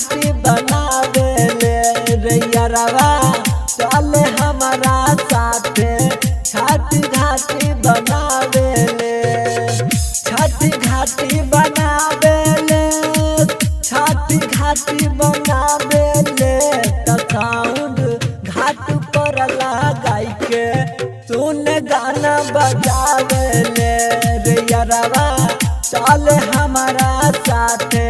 घाटी बनावेले रे यारवा चल हमारा साथे छठ घाटी बनावेले छठ घाटी बनावेले छठ घाटी बनावेले त साउंड घाट पर लगाई के सुन गाना बजावेले रे यारवा चल हमारा साथे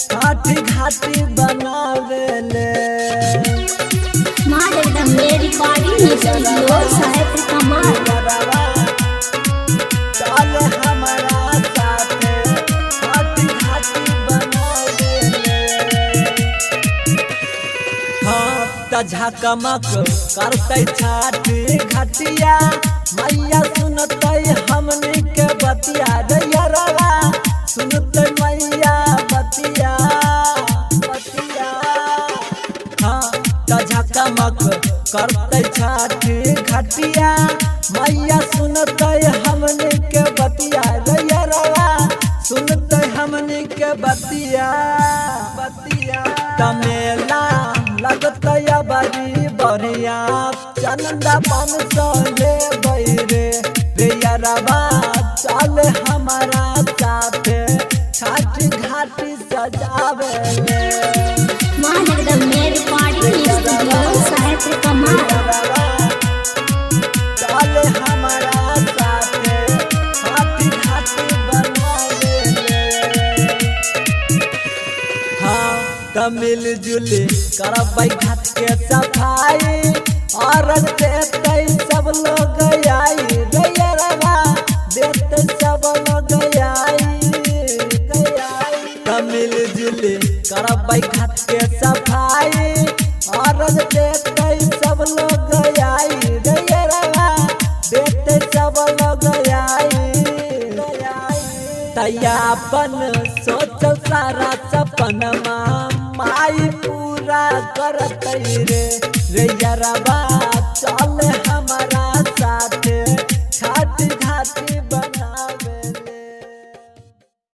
छठ घाटी बनावेले। माँ जगदम्बे रिकॉर्डिंग स्टूडियो साहेब कमाल। यारवा चल हमारा साथे छठ घाटी बनावेले। हाँ त झकमक करतै छठ घटिया मैया सुनतै हमनी के बतिया रे यारवा सुनतै मैया बतिया बतिया। हाँ त झकमक करतै छठ घटिया मैया सुनतै हमनी के बतिया रे यारवा सुनतै हमनी के बतिया बतिया। तमेला लगतै बड़ी बढ़िया चंदा 500 ले रे रे यारवा चल हमारा साथे छठ घाटी सजावेले। माँ जगदम्बे रिकॉर्डिंग स्टूडियो साहेब कमाल। यारवा चल हमारा साथे छठ घाटी बनावेले। हाँ त मिलजुली करबै घाट के सफाई और देतै सब लोग आई रे यारवा देतै सब लोग आई। त मिलजुली करबै घाट के सफाई और देतै सब लोग आई रे यारवा देतै सब लोग आई। तैयापन सोचल सारा सपनमा माई पूरा करतै रे रे यारवा चल हमारा साथे छठ घाटी।